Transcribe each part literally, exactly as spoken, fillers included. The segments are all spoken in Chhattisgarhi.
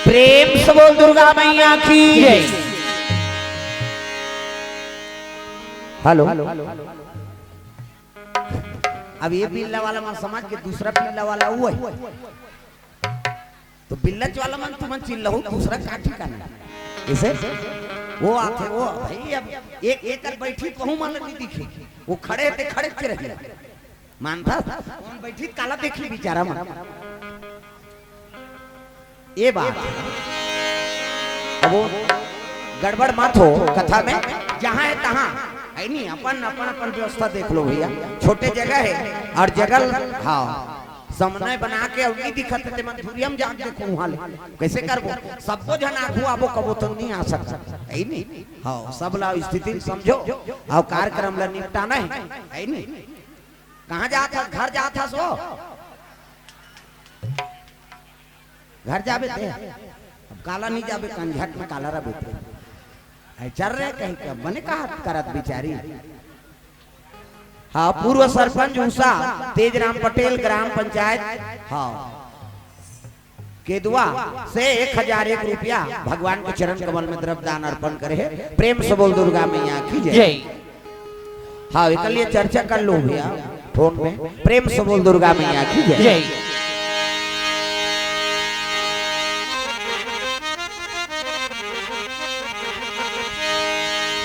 प्रेम से बोल दुर्गा मैया की। हेलो। अब ये बिल्ला वाला मन समझ के दूसरा बिल्ला वाला वो है। तो बिल्लच वाला मन तुमन चिल्लहू, दूसरा का ठिकाना है? इसे वो आथे, वो भाई, अब एक, एक कर बैठी पहू मन नहीं दिखे, वो खड़े ते खड़े के रहे। मानता कौन बैठी काला देखी बेचारा मन। ये बात। अब वो गड़बड़ मत हो कथा में, जहाँ है तहाँ है नहीं, अपन अपन अपन व्यवस्था देख लो भैया। छोटे जगह है और जगह, हाँ, समन्वय बना के अउ नहीं दिखत हे, ते मन धुरिया म जाके देखो वहाँ ले। कैसे करबो? सबको झन आगू आबो कबो तो नहीं आ सकता, है नहीं? हाँ, सब ला स्थिति समझो, अउ कार्यक्रम ला निपटाना है, है नहीं? कहाँ जात हस? घर जात हस वो? घर जाबे ते? अब काला नहीं जाबे, कंझट में काला रह बेटे। ऐ चल रहे कहीं का, बने कहा करत बिचारी। हाँ, पूर्व सरपंच उषा, तेजराम पटेल, ग्राम पंचायत, हाँ, केदुआ से एक हजार एक रुपया भगवान के चरण कमल में द्रव्य दान अर्पण करे हे। प्रेम से बोल दुर्गा मैया की जय। जय। हाँ, एकर लिए चर्चा कर लो भैया फोन में। प्रेम से बोल दुर्गा मैया की जय। जय।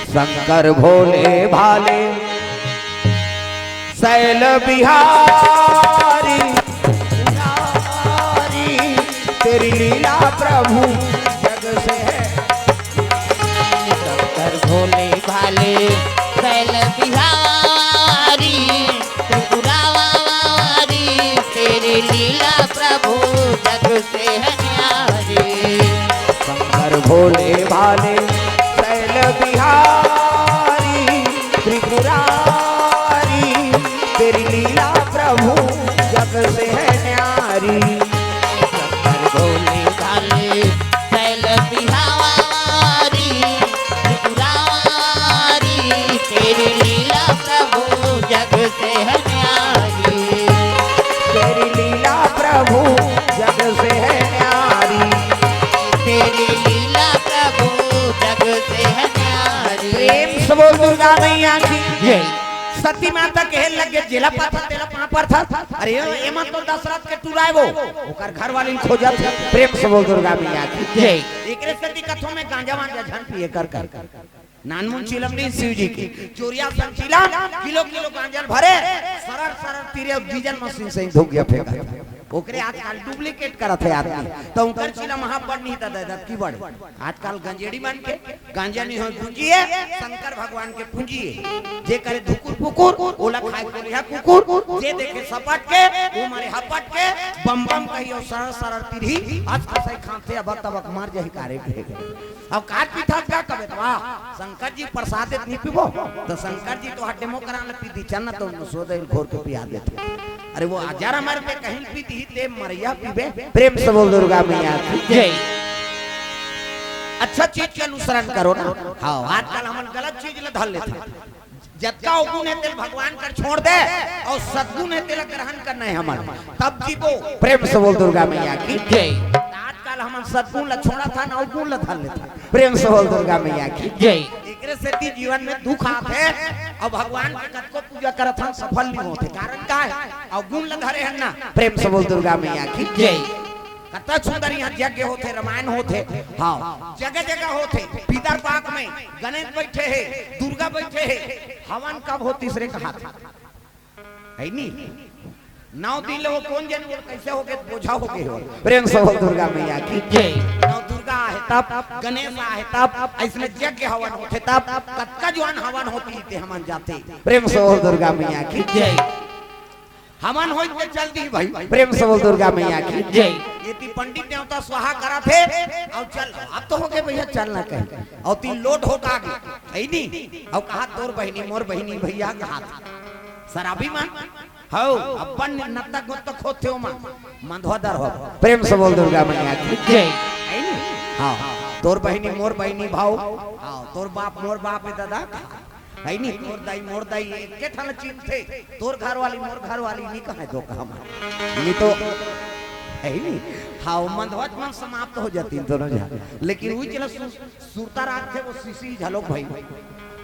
शंकर भोले भाले शैल बिहारी मुरारी, तेरी लीला प्रभु जग से है। शंकर भोले भाले शैल बिहारी त्रिपुरारी, तेरी लीला प्रभु जग से है न्यारी। शंकर भोले भाले शैल बिहारी त्रिपुरारी, तेरी लीला प्रभु जग से है न्यारी। शंकर भोले भाले शैल बिहारी त्रिपुरारी, तेरी लीला प्रभु जग से है न्यारी। तेरी लीला प्रभु जग से है न्यारी। तेरी लीला प्रभु जग से है न्यारी। प्रेम से बोल दुर्गा मैया की। जय। सती माता कहे लगे, "जेला पाथस तेला पाँव परथस।" अरे, एमा तो दशरथ के टुराए वो, ओकर घर वाली खोजत। प्रेम से बोल दुर्गा मैया की। जय। एकरे सेती कथों में गांजा वांजा झन पिए कर कर। नानमुन चिलम नहीं शिव जी के, चोरिया सन चिलम, किलो किलो गांजा ल भरे, सरर सरर तीरे अउ डीजल मशीन से धुक गया फेंका। ओकरे आजकल डुप्लीकेट करत हे आदमी, तो उनकर चिलम वहाँ पर नहीं दे देत की बड़े। आजकल गंजेड़ी मन के गांजा नहीं हो पूंजी है, शंकर भगवान के पूंजी है। जे करे धुकुर पुकुर, ओला खाए कोरिया कुकुर, जे देखे सपट के, वो मरे हपट के, बम बम कहियो सरर सरर तीरही, अस खसई खांथे अबक तबक मर जाही कारे के। अब काट पीठा का कबे तो वाह, शंकर जी प्रसाद देत नहीं पीबो, तो शंकर जी तो हड्डे मोकरान पी दी, चन्ना तो उन्हें सोदे घोर के पिया देते। अरे वो हजार हमारे पे कहीं पी दी, ते मरिया पीबे। प्रेम से बोल दुर्गा मैया की। जय। अच्छा चीज के अनुसरण करो ना। हाँ, आजकल हमन गलत चीज ल धर लेते हैं। जतका अवगुण हे तेला भगवान कर छोड़ दे अउ सद्गुण हे तेला ग्रहण करना हे हमन, तब जीबो। प्रेम से बोल दुर्गा मैया की। जय। आजकल हमन सद्गुण ला छोड़त हन, अवगुण ला धर लेत हन। प्रेम से बोल दुर्गा मैया की। जय। एकरे सेती जीवन में दुख आत हे अउ भगवान के कतको पूजा करत हन, सफल नहीं होत हे। कारण का हे? अवगुण ला धरे हन ना। प्रेम से बोल दुर्गा मैया की। जय। कतका सुंदर यहाँ यज्ञ होथे, रामायण होथे, हाँ, जगह जगह होथे। पीतर पाक में गणेश बैठे हे, दुर्गा बैठे हे। हवन कब हो? तीसरे का हाथ हे नी। नौ दिन ले वो कोन जन वो कैसे हो गए, बोझा हो गए हो। प्रेम से बोल दुर्गा मैया की। जय। नौ दुर्गा आहे तब, गणेश आहे तब, ऐसने यज्ञ हवन होथे तब, कतका जुआन हवन होथे ते हमन जाथे। प्रेम से बोल दुर्गा मैया की। जय। हवन होई ते चल दी भाई। प्रेम से बोल दुर्गा मैया की। जय। एती पंडित देवता स्वाहा करत हे, अउ चल, अब तो हो गए भैया, चल ना कहीं। अउ तीन लोट हो का आगे, है नी? अउ कहा तोर बहिनी, मोर बहिनी, भैया कहा था। शराबी मन, हौ, अपन नत्ता गोत्ता खोद थे ओमा, मंधवा दर हो। प्रेम से बोल दुर्गा मैया की। जय। है नी? हाँ, तोर बहिनी, मोर बहिनी भाव, हाँ, तोर बाप, मोर बाप हे दादा। है नी? तोर दाई, मोर दाई, एके ठन चिन्हथे। तोर घर वाली, मोर घर वाली, नी कहे दो काम। नी तो, है नी? हाँ, वो मंदवच मन समाप्त हो जाती दोनों झन। लेकिन वही चला सु-, सुरता राखथे वो शिशी झलोक भाई।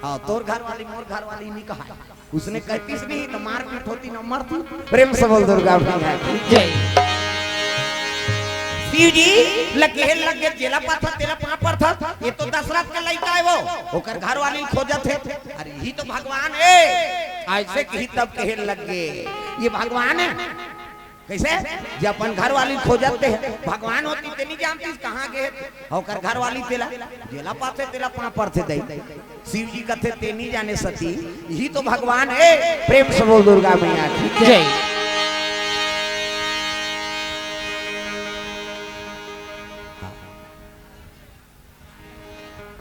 हाँ, तोर घर वाली, मोर घर वाली नहीं कहा। उसने कहतीस नहीं तो मारपीट होती ना मरती। प्रेम से बोल दुर्गा मैया की। जय। शिव जी लगे लगे जेला पाथस, तेला पाँव परथस। ये तो दशरथ का लइका है वो, ओकर घर वाली खोजत हे। अरे, यही तो भगवान है। ऐसे कही तब कहे लगे, ये भगवान है। कैसे? जे अपन घर वाली खोजत हे, भगवान होती ते नहीं जानतीस कहाँ गे हे। ओकर घर वाली तेला, जेला पाथे तेला पाँव परथे दई। शिव जी कथे ते नहीं जाने सती, यही तो भगवान है। प्रेम से बोल दुर्गा मैया की जय।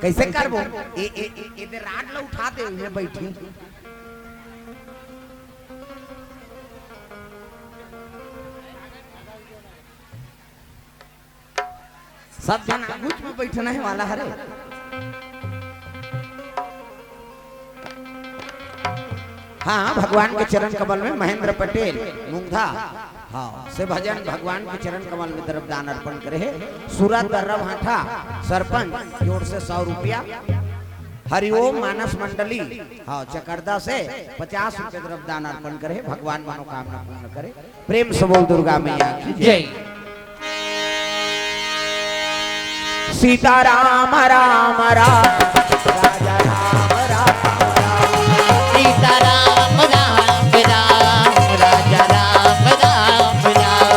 कैसे करबो? ए, ए, ए, ए दे राड ला उठा दे, मैं बैठी। सब झन आगूच में बैठना है वाला हरे। हाँ, भगवान के चरण कमल में महेंद्र पटेल मुंगधा, हाँ, से भजन भगवान के चरण कमल में द्रव्यदान अर्पण करे हे। सूरत दर्रा भाठा सरपंच जोर से सौ रुपया। हरिओम मानस मंडली, हाँ, चकरदा से पचास रुपये द्रव्यदान अर्पण करे हे। भगवान मनोकामना पूर्ण करे। प्रेम से बोल दुर्गा मैया की जय। सीता राम राम राम, राजा राम राम राम। सीता राम राम राम, राजा राम राम राम।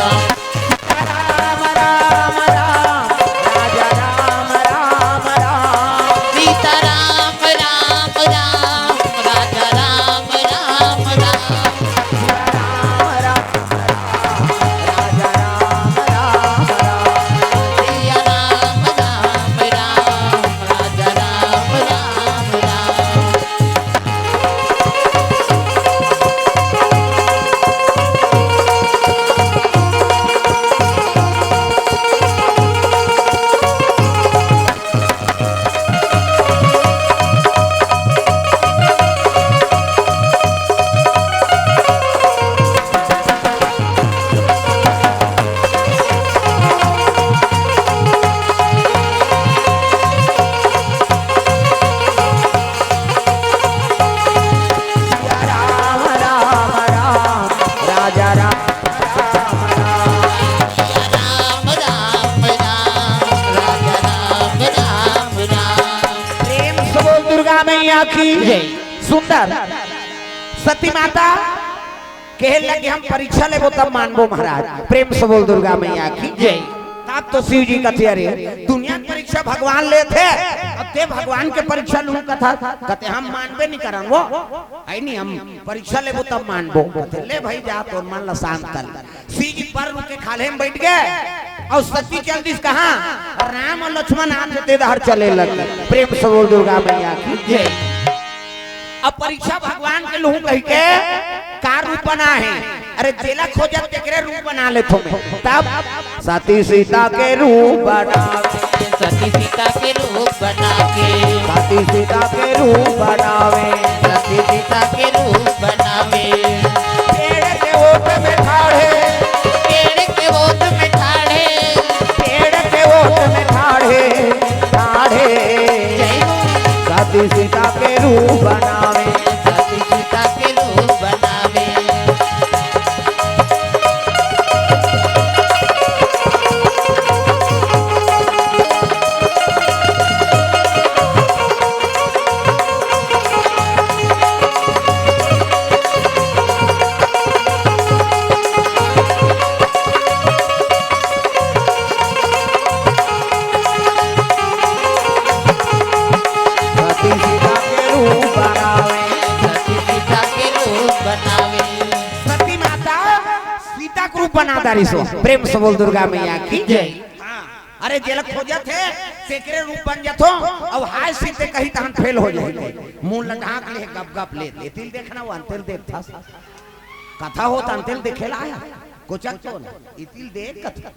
सीता राम राम राम, राजा राम राम राम। सीता राम राम राम, राजा राम राम राम। प्रेम से बोल दुर्गा मैया की जय। सुंदर सती माता कहे लगे, "हम परीक्षा लेबो तब मानबो महाराज।" प्रेम से बोल दुर्गा मैया की जय। तब तो शिव जी कथे, "अरे, दुनिया के परीक्षा भगवान लेथे, अब ते भगवान के परीक्षा लूं कथा।" कथे, "हम मानबे नहीं करन वो, है नहीं, हम परीक्षा लेबो तब मानबो।" कथे, "ले भाई जा, तोर मन ला शांत कर।" शिव जी पर रुक के खाल्हे में बैठ गए और सती चल दिस कहाँ? राम और लक्ष्मण आन से तेदहर चले लगे। प्रेम से बोल दुर्गा मैया की जय। अब परीक्षा भगवान के लूं कह के का रूप बना है? अरे जेला खोजत तेकरे रूप बना लेथो मैं। तब सती सीता के रूप बनावे। सती सीता के रूप बनावे। सती सीता के रूप बनावे। सती सीता के रूप बनावे। पेड़ के ओट में ठाढ़े। पेड़ के ओट में ठाढ़े। पेड़ के ओट में ठाढ़े। ठाढ़े। जय हो। सती सीता के रूप बनावे। सती सीता के रूप बनावे। सती सीता के रूप बनावे। सती सीता के रूप बनावे। सती माता सीता के रूप बना डारिस। प्रेम से बोल दुर्गा मैया की जय। हाँ। अरे जेला खोजत हे, तेकरे रूप बन जाथो। अब हाय सीते कही तहन फेल हो जाही। मुंह ला ढांक ले, गप गप ले। एतिल देखना, वो अंतिल देख था। कथा हो त अंतिल देखे ला आया। कोचक तो ना। इतिल देख कथा।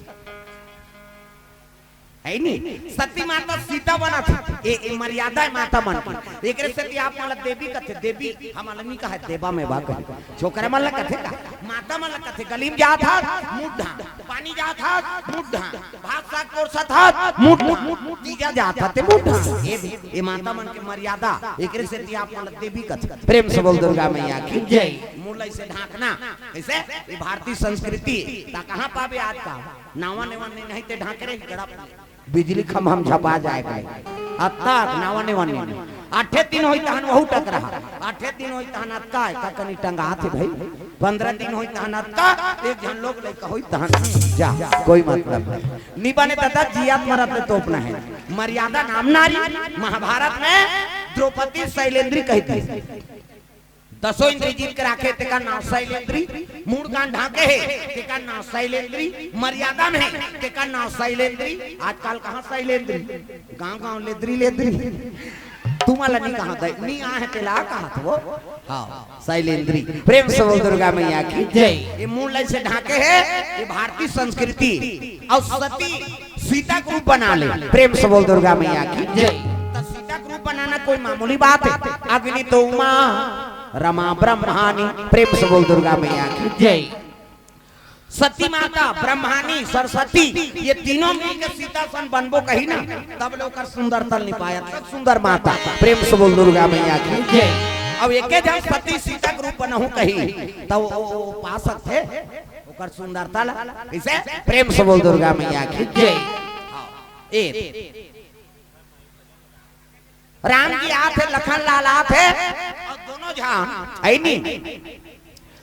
है नी? सती माता सीता बनत हे। ए, ए मर्यादा हे माता मन के। एकरे सेती आप मन ला देवी कथे, देवी हमन ला नी कहे, देवा में बा कहे। छोकरा मन ला कथे का? माता मन ला कथे, गली में जात हस, मुड़ ढांक। पानी जात हस, मुड़ ढांक। भात साग परोसत हस, मुड़ ढांक। तीजा जात हस ते मुड़ ढांक। ए, ए माता मन के मर्यादा, एकरे सेती आप मन ला देवी कथे। प्रेम से बोल दुर्गा मैया की जय। मुड़ ला अइसे ढांकना, कइसे? ये भारतीय संस्कृति, त कहाँ पाबे आज का? नावा नेवा नहीं, नहीं ते ढांके रही, गड़ा बिजली खम्भा म झपा जाय कहे। अतका नावा नेवा नहीं। आठे दिन होई तहन वहू टकरहा। आठे दिन होई तहन अतका, का कनी टंगात हे भाई। पंद्रह दिन होई तहन अतका, एक झन लोग लइका होई तहन। जा, कोई मतलब नहीं। नी बने दादा, जियत मरत ले तोपना हे। मर्यादा नाम नारी, महाभारत में द्रौपदी शैलेंद्री कहिथे। दसों इंद्री जीत के राखे, तेकर नाव शैलेंद्री। मुड़ कान ढांके हे, तेकर नाव शैलेंद्री। मर्यादा में हे, तेकर नाव शैलेंद्री। आजकल कहाँ शैलेंद्री? गांव गांव लेद्री लेद्री। तुमन ला नी कहा दे, नी आहे तेला कहा थो। हाँ, शैलेंद्री। प्रेम से बोल दुर्गा मैया की जय। ये मुड़ ला अइसे ढांके हे, ये भारतीय संस्कृति। अउ सती सीता के रूप बना ले। प्रेम से बोल दुर्गा मैया की जय। त सीता के रूप बनाना कोई मामूली बात हे? अग्नि तो उमा, रमा ब्रह्मानी। प्रेम से बोल दुर्गा मैया की जय। सती माता, ब्रह्मानी, सरस्वती, ये तीनों मिलके सीता सन बनबो कही ना, तब ले ओकर सुंदरता ल नी पाय, अतका सुंदर माता। प्रेम से बोल दुर्गा मैया की जय। अब एके झन सती सीता के रूप बनहूं कही, त वो, वो, वो पा सकथे ओकर सुंदरता ला। कइसे? प्रेम से बोल दुर्गा मैया की जय। हाँ। ए, राम जी आत हे, लखन लाल आत हे, अउ दोनों झन, है नी?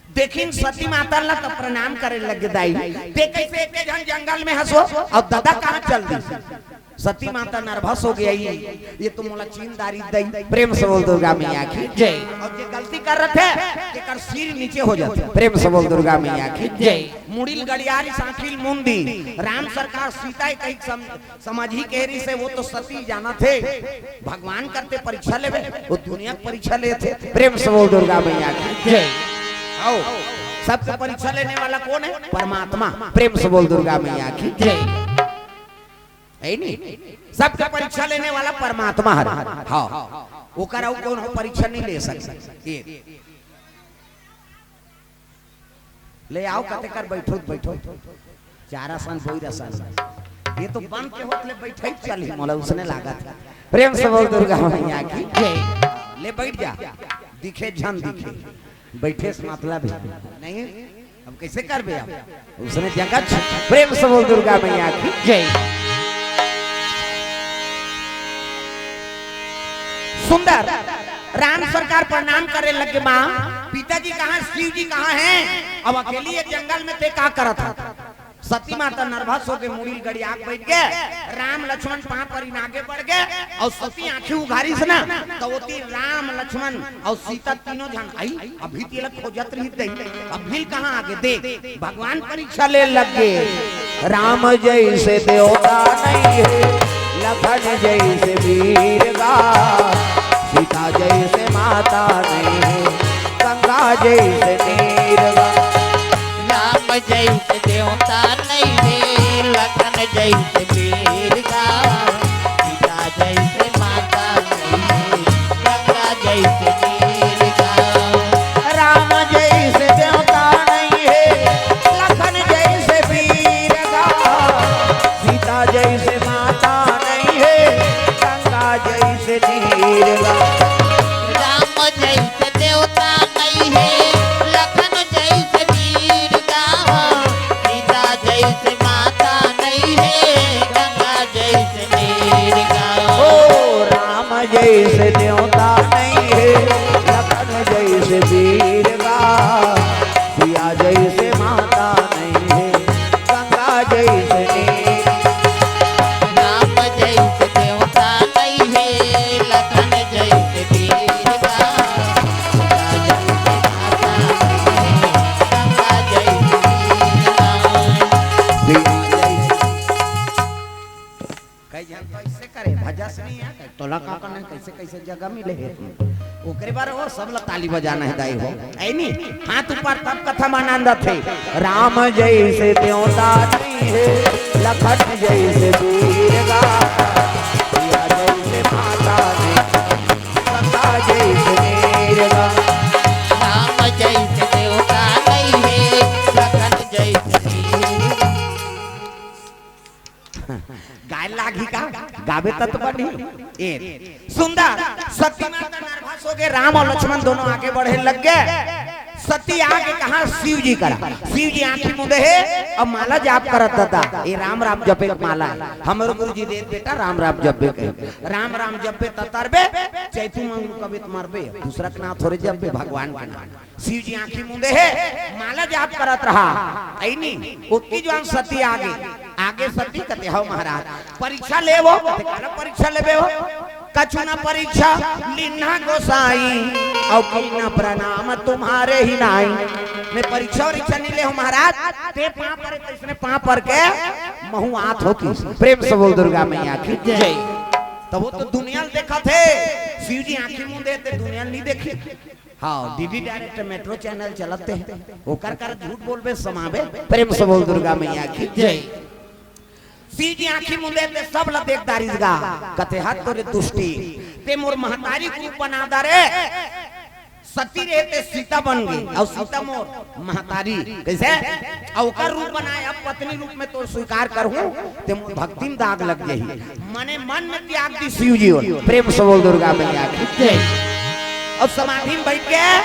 देखिन सती माता ला त प्रणाम करे लगे दाई। ते कइसे एके झन जंगल में हस ओ? अउ ददा कहाँ चल दिस? सती माता nervous हो गे, ये तो मोला चीन डारिस दाई। प्रेम से बोल दुर्गा मैया की जय। अउ जे गलती करत हे, तेकर सिर नीचे हो जाथे। प्रेम से बोल दुर्गा मैया की जय। मुड़ी ल गड़ियारिस, आँखी ल मूंद दिस। राम सरकार सीता के कहिके सम-, समझही कहे रिहिसे, वो तो सती जानत हे, भगवान करते परीक्षा लेबे, वो दुनिया के परीक्षा लेथे। प्रेम से बोल दुर्गा मैया की जय। आओ, सबके परीक्षा लेने वाला कोन हे? परमात्मा। प्रेम से बोल दुर्गा मैया की जय। है नी? सबके परीक्षा लेने वाला परमात्मा हरे। हाँ, ओकर अउ कोनो परीक्षा नहीं ले सकथे। ये ले आओ, कते कर बैठो, बैठो। चारा सन, बोई रसन। ये तो बन के होत ले बैठे चल ही मोला उसने लागत। प्रेम से बोल दुर्गा मैया की जय। ले बैठ जा, दिखे झन दिखे, बैठे से मतलब हे नहीं। अब कइसे करबे आप? उसने जगत प्रेम से बोल दुर्गा मैया की जय। सुंदर राम सरकार प्रणाम करे लगे, माँ, पिताजी कहाँ, शिव जी कहाँ हैं? अब अकेली ये जंगल में ते का करत हस? सती माता nervous होके मुड़ी ल गड़िया के बैठ गे। राम लक्ष्मण पाँव परिन आगे बढ़ गे अउ सती आँखी उघारिस ना, त ओती राम लक्ष्मण अउ सीता तीनों झन आई। अभी तेला खोजत रहिस दाई, अभी ले कहाँ आगे? देख, भगवान परीक्षा ले लगे। राम जइसे देवता नइ हे, लखन जइसे वीर गा। सीता जइसे माता नइ हे, गंगा जइसे नीर गा। राम जइसे देवता नइ हे, लखन जइसे वीर गा। सीता जइसे माता नइ हे, गंगा जइसे नीर गा। राम जइसे देवता नइ हे, लखन जइसे वीर गा। सीता जइसे माता नइ हे, गंगा जइसे नीर गा। राम जइसे देवता नइ हे, लखन जइसे वीर गा। सीता जइसे माता नइ हे, गंगा जइसे नीर गा। ओ राम जइसे देवता नइ हे, लखन जइसे वीर गा। सिया जइसे माता नइ हे, गंगा जइसे नीर। राम जइसे देवता नइ हे, लखन जइसे वीर गा। सीता जइसे माता नइ हे, गंगा जइसे नीर गा। सिया जइसे कई झन तो अइसे करे, भजस नहीं है, तोला का करना हे, कइसे कइसे जगह मिले हे? ओकरे बर वो सब ला ताली बजाना हे दाई हो, हे नी? हाथ ऊपर, तब कथा म आनंद आथे। राम जइसे देवता नइ हे, लखन जइसे वीर गा, सीता जइसे माता नइ, सीता जइसे वीर गा। राम जइसे देवता नइ हे, लखन जइसे वीर गा। गाय लागही का? गाबे त तो बनही। ए, सुंदर, सती माता नर्वस हो गे, राम अउ लक्ष्मण दोनों आगे बढ़े लग गे। सती आगे कहा? शिव जी करा। शिव जी आंखी मूंदे हे अउ माला जाप करत हे। ए राम राम जपे के माला हे। हमरो गुरु जी दे बेटा राम राम जपे के। राम राम जपे त तरबे, चैतू मंगलू कबे त मरबे। दूसरा के नाम थोरे जपे, भगवान के नाम। शिव जी आंखी मूंदे हे, माला जाप करत रहा। अइनी, ओतकी जुवार सती आगे, आगे सती कथे, "हव महाराज, परीक्षा लेवो।" कथे, "काला परीक्षा लेबे हो?" "कछु न परीक्षा लीन्हा गोसाई, अउ कीन्हा प्रणाम तुम्हारे ही नाई।" मैं परीक्षा वरीक्षा नइ ले हंव महाराज, तें पांव परे तइसने पांव पर के महूं आत हों कहिस। प्रेम से बोल दुर्गा मैया की जय। तब वो तो दुनिया ल देखत हे, शिव जी आंखी मूंदे हे ते दुनिया ल नइ देखही। हाँ, डीडी डायरेक्ट मेट्रो चैनल चलत हे, ओकर करा झूठ बोलबे, समाबे। प्रेम से बोल दुर्गा मैया की जय। शिव जी आंखी मूंदे हे ते सब ला देख डारिस गा, कथे, "हद तोरे दुष्टी, तें मोर महतारी के रूप बना डारे।" सती रहे ते सीता बन गे, अउ सीता मोर महतारी कइसे? अउ ओकर रूप बनाए, अब पत्नी रूप में तोर स्वीकार करहूं, ते मोर भक्ति में दाग लग जाही। मने मन में त्याग दिस शिव जी हो। प्रेम से बोल दुर्गा मैया की जय। अउ समाधि में बइठ गे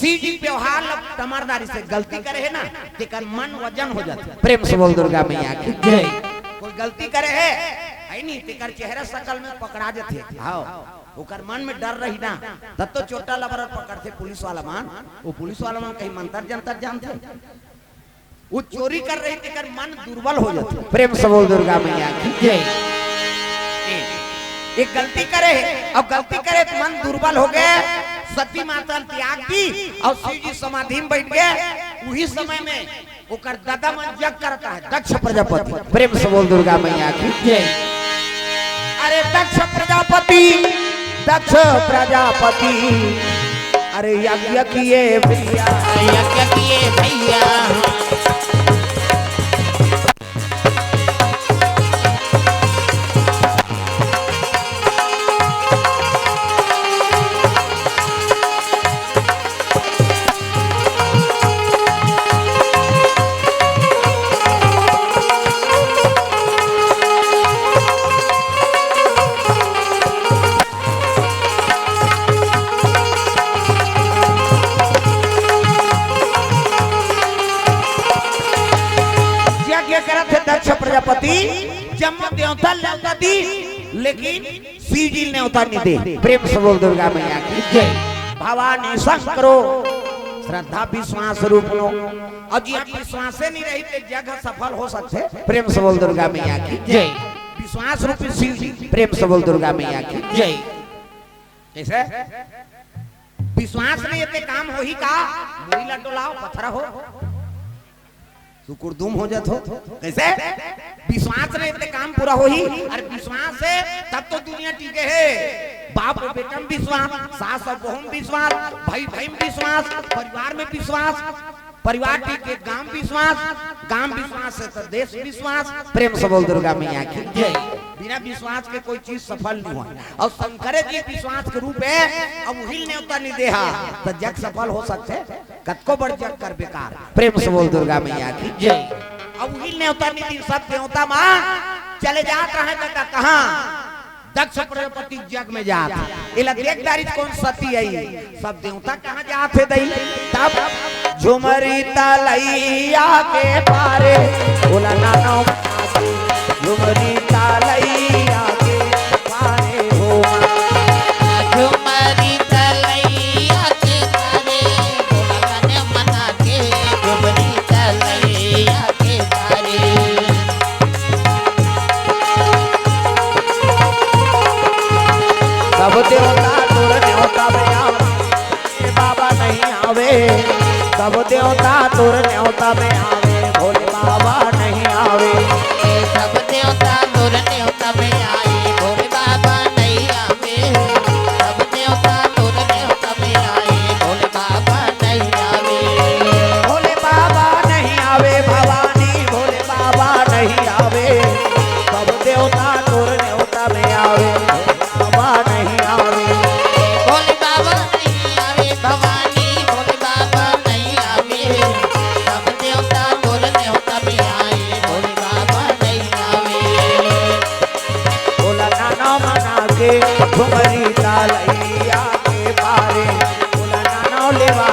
शिव जी व्यवहार ल टमर डारिस, गलती करे हे ना, तेकर मन वजन हो जाथे। प्रेम से बोल दुर्गा मैया की जय। कोई गलती करे हे, हे नी, तेकर चेहरा सकल में पकड़ा जाथे। हाँ। ओकर मन में डर रही ना, तब तो चोटा लबर पकड़थे पुलिस वाला मन। वो पुलिस वाला मन कहीं मंतर जंतर जानथे। वो चोरी कर रही, तेकर मन दुर्बल हो जाथे। प्रेम से बोल दुर्गा मैया की जय। एक गलती करे, अब गलती करे तो मन दुर्बल हो गे, सती माता ल त्याग दी अउ शिव जी समाधि में बइठ गे। उही समय में ओकर ददा मन यज्ञ करत हे, दक्ष प्रजापति। प्रेम से बोल दुर्गा मैया की जय। अरे दक्ष प्रजापति, दक्ष प्रजापति, अरे यज्ञ किए भैया। यज्ञ किए भैया। यज्ञ करत हे दक्ष प्रजापति, जम्मो देवता ल नेवता दी, लेकिन शिव जी ल नेवता नइ दे। प्रेम से बोल दुर्गा मैया की जय। भवानी शंकरो, श्रद्धा विश्वास रूप लो। अउ जी, अब विश्वासे नइ रही ते यज्ञ सफल हो सकथे। प्रेम से बोल दुर्गा मैया की जय। विश्वास रूपी शिव जी, प्रेम से बोल दुर्गा मैया की जय। कइसे? विश्वास नइ हे ते काम होही का? मुड़ी ला डोलाव, पथरा हो। सुकुरदुम हो जात हो। कइसे? विश्वास नइ हे ते काम पूरा होही। अरे विश्वास हे तब तो दुनिया टिके हे। बाप अउ बेटा में विश्वास, सास अउ बहू में विश्वास, भाई भाई में विश्वास, परिवार में विश्वास, परिवार टिके, गांव विश्वास, गांव विश्वास हे त देश विश्वास। प्रेम से बोल दुर्गा मैया की जय। बिना विश्वास के कोई चीज सफल नइ होय। अउ शंकर जी विश्वास के रूप हे, अब उही ल नेवता नइ दे हा, त यज्ञ सफल हो सकथे? कतको बड़ यज्ञ कर बेकार। प्रेम से बोल दुर्गा मैया की जय। अब उही ल नेवता नइ दिन, सब देवता मन चले जात रहे त कहां? दक्ष प्रजापति यज्ञ में जात। एला देख डारिस कोन सती आई, सब देवता कहां जात हे दई। तब झुमरी तलैया के पारे, बोला नानो, झुमरी तलैया के पारे हो। झुमरी तलैया के पारे, बोला नानो मना के, झुमरी तलैया के पारे। सब देवता तोर नेवता में आवे, बाबा नहीं आवे। सब देवता तोर नेवता में आवे, भोले बाबा नहीं आवे। सब देवता तोर नेवता में आए, भोले बाबा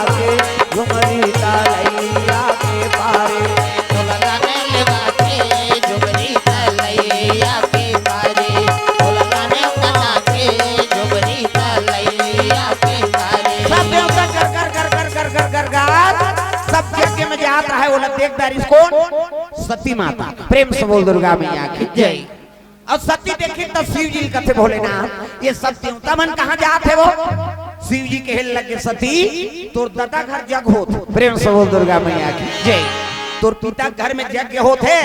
के झुमरी तलैया के पारे। ढोलका ने लेवा के झुमरी तलैया के पारे। ढोलका ने उठा के झुमरी तलैया के पारे। सब देवता कर कर कर कर कर कर कर कर सब यज्ञ में जात रहे। ओला देख डारिस कोन? सती माता। प्रेम से बोल दुर्गा मैया की जय। अउ सती देखिस त शिव जी ल कथे, भोलेनाथ, ये सब देवता मन कहाँ जात हे वो? शिव जी कहे लगे, सती, तोर ददा घर जग होत। प्रेम से बोल दुर्गा मैया की जय। तोर पिता घर में यज्ञ होत हे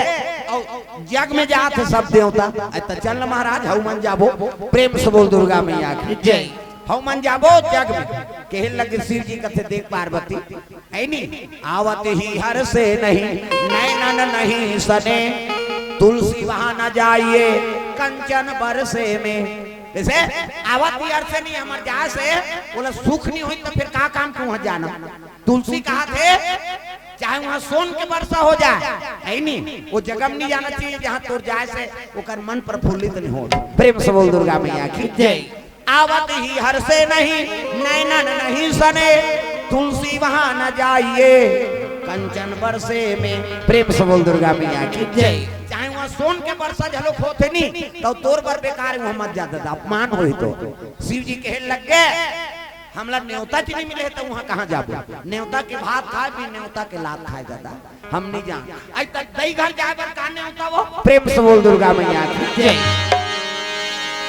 अउ जग में जात हे सब देवता। अरे त चल न महाराज, हऊ मन जाबो। प्रेम से बोल दुर्गा मैया की जय। हऊ मन जाबो जग में। कहे लगे शिव जी कथे, देख पार्वती, है नी, आवत ही हर्षे नहीं, नैनन नहीं सने, तुलसी वहां न जाइए, कंचन बरसे में। जैसे आवत ही हर्षे नहीं, हमर जाए से ओला सुख नहीं होई, त फिर का काम के वहां जाना? तुलसी कहाथे, चाहे वहां सोन के वर्षा हो जाए, है नी, वो जगह में नहीं जाना चाहिए, जहां तोर जाए से ओकर मन प्रफुल्लित नहीं हो। प्रेम से बोल दुर्गा मैया की जय। आवत ही हर्षे नहीं, नैनन नहीं सने, तुलसी वहां न जाइए, कंचन बरसे में। प्रेम से बोल दुर्गा मैया की जय। चाहे वहां सोन के वर्षा झलोक होथे नी, त तोर बर बेकार हे, वहां मत जा ददा, अपमान होही तो। शिव जी कहे लगे, हमला नेवता च नहीं मिले हे, त वहां कहां जाबो? नेवता के भात खाए, बिन नेवता के लात खाए ददा। हम नहीं जान। आज तक दई घर जाए बर का नेवता वो? प्रेम से बोल दुर्गा मैया की जय।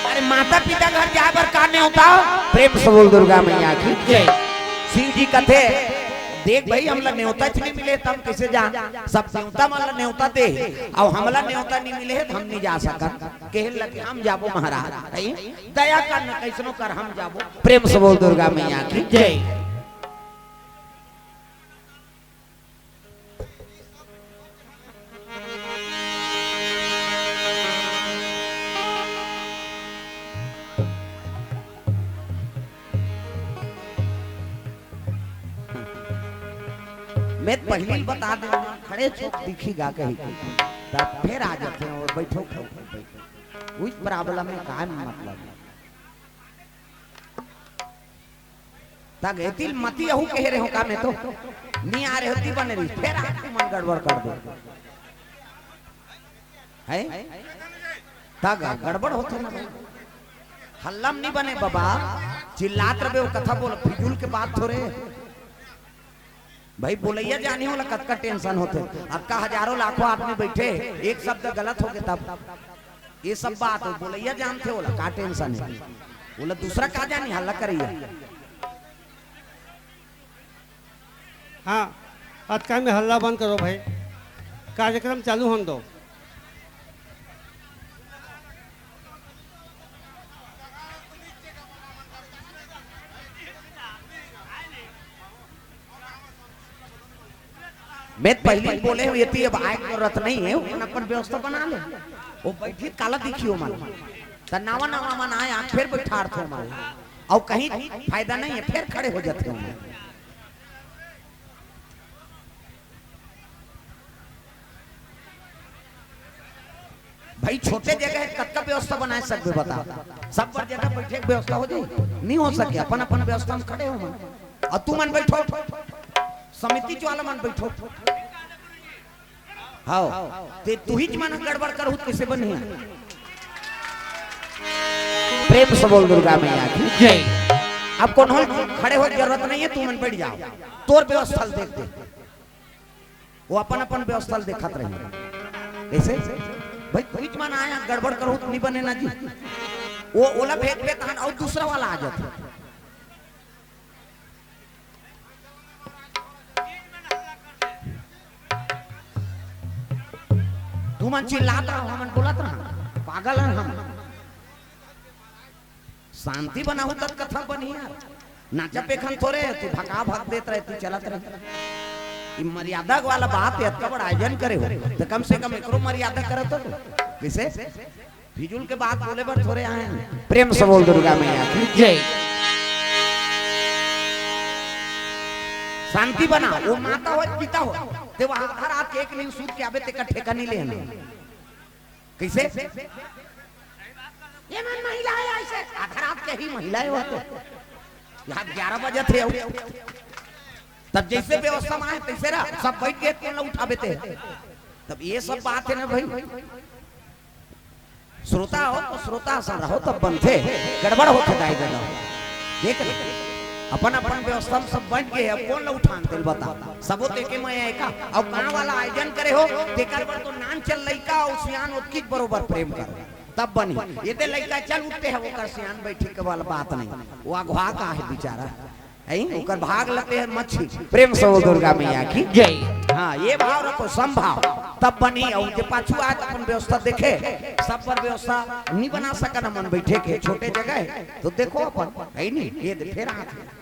अरे माता पिता घर जाए बर का नेवता? प्रेम से बोल दुर्गा मैया की जय। शिव जी कथे, देख भाई, हमला नेवता च नहीं मिले, त हम कैसे जान? सब देवता मन ला नेवता दे, अउ हमला नेवता नहीं मिले हे, त हम नहीं जा सकन। कहे लगे, हम जाबो महाराज, है? दया कर न, कैसनो कर हम जाबो। प्रेम से बोल दुर्गा मैया की जय। मैं पहिली बता दे, खड़े चुप दिखी गा कही के, तब फिर आ जाते हैं और बैठो, बैठो, बैठो। उस प्रॉब्लम में का मतलब? तक एतिल मती अहू कहे रहे हो का, मैं तो नहीं आ रहे होती बने रही, फिर आप मन गड़बड़ कर दो। है? तक गड़बड़ होथे ना भाई। हल्ला म नहीं बने बाबा, चिल्लात रहे हो, कथा बोल, फिजूल के बात थोरे। भाई बोलैया जानी होला कतका टेंशन होथे। अक्का हजारों लाखों आदमी बैठे, एक शब्द गलत होगे तब। ये सब बात हो, बोलैया जानथे होला, का टेंशन हे? बोला दूसरा का जानी, हल्ला करैया। हाँ, अतका में हल्ला बंद करो भाई, कार्यक्रम चालू होन दो। मैं त पहिली बोले हूँ, एती अब आए के जरूरत नहीं है, अपन अपन व्यवस्था बना ले। वो बैठी काला दिखी हो मन, त नवा नवा मन आए, आके फिर बैठारथे हो मन, अउ कहीं फायदा नहीं है, फिर खड़े हो जाथे हो मन। भाई छोटे जगह हे, कतका व्यवस्था बनाए सकबे बता? सब बर जगह बैठे के व्यवस्था हो जाई? नहीं हो सके। अपन अपन व्यवस्था में खड़े हो मन। अउ तू मन बैठो, समिति वाला मन बैठो। हाँ, ते तुहीच मन गड़बड़ करहू त कैसे बनही? प्रेम से बोल दुर्गा मैया की जय। अब कोनो खड़े होए के जरूरत नहीं है, तू मन बैठ जाओ, तोर व्यवस्था ल देख दे। वो अपन अपन व्यवस्था ल देखत रही। कैसे? भाई, बीच में ना आया, गड़बड़ करो तो नहीं बने ना जी। वो ओला फेंक देता है और दूसरा वाला आ जाता है। तू मन चिल्लात रहो, हमन बोलत रहो, पागल हन हम। शांति बनाहू तब कथा बनही यार। नाचा पेखन थोरे, तू भका भक देत रहे, तू चलत रहे। ई मर्यादा वाला बात हे, अतका बड़ा आयोजन करे हो, त कम से कम एकरो मर्यादा करत हो। कैसे? फिजूल के बात बोले बर थोरे आए हैं। प्रेम से बोल दुर्गा मैया की जय। शांति बना, वो माता हो, पिता हो, ते वहां आधा रात के एक नींद सूत के आबे, तेकर ठेका नहीं लेना। कैसे? ये मन महिला है ऐसे, आधा रात के ही महिला है वो तो। यहाँ ग्यारह बजे थे, तब जइसे व्यवस्था म आय तइसे रह, सब बइठ गे, कोन ला उठाबे ते? तब ये सब बात हे ना भई, श्रोता हो तो श्रोता सन रहो, तब बनथे। गड़बड़ होथे दाई ददा। देख ना, अपन अपन व्यवस्था म सब बइठ गे हे, अब कोन ला उठान तेल बता? सबो तेके मया हे का? अउ कहाँ वाला आयोजन करे हो, तेकर बर तो नान चल लइका अउ सियान ओतकीच बरोबर प्रेम करो, तब बनही। ये ते लइका चल उठते हे, ओकर सियान बइठे के वाला बात नहीं, वो अगवा का हे बिचारा, हे ओकर भाग लते हे मच्छी। प्रेम से बोल दुर्गा मैया की जय। हाँ, ये भाव रखो, समभाव, तब बनही। अउ जे पाछू आय त अपन व्यवस्था देखे, सब बर व्यवस्था नी बना सकन हमन बइठे के, छोटे जगह हे, तो देखो अपन, हे नी, ये दे, फेर आथे।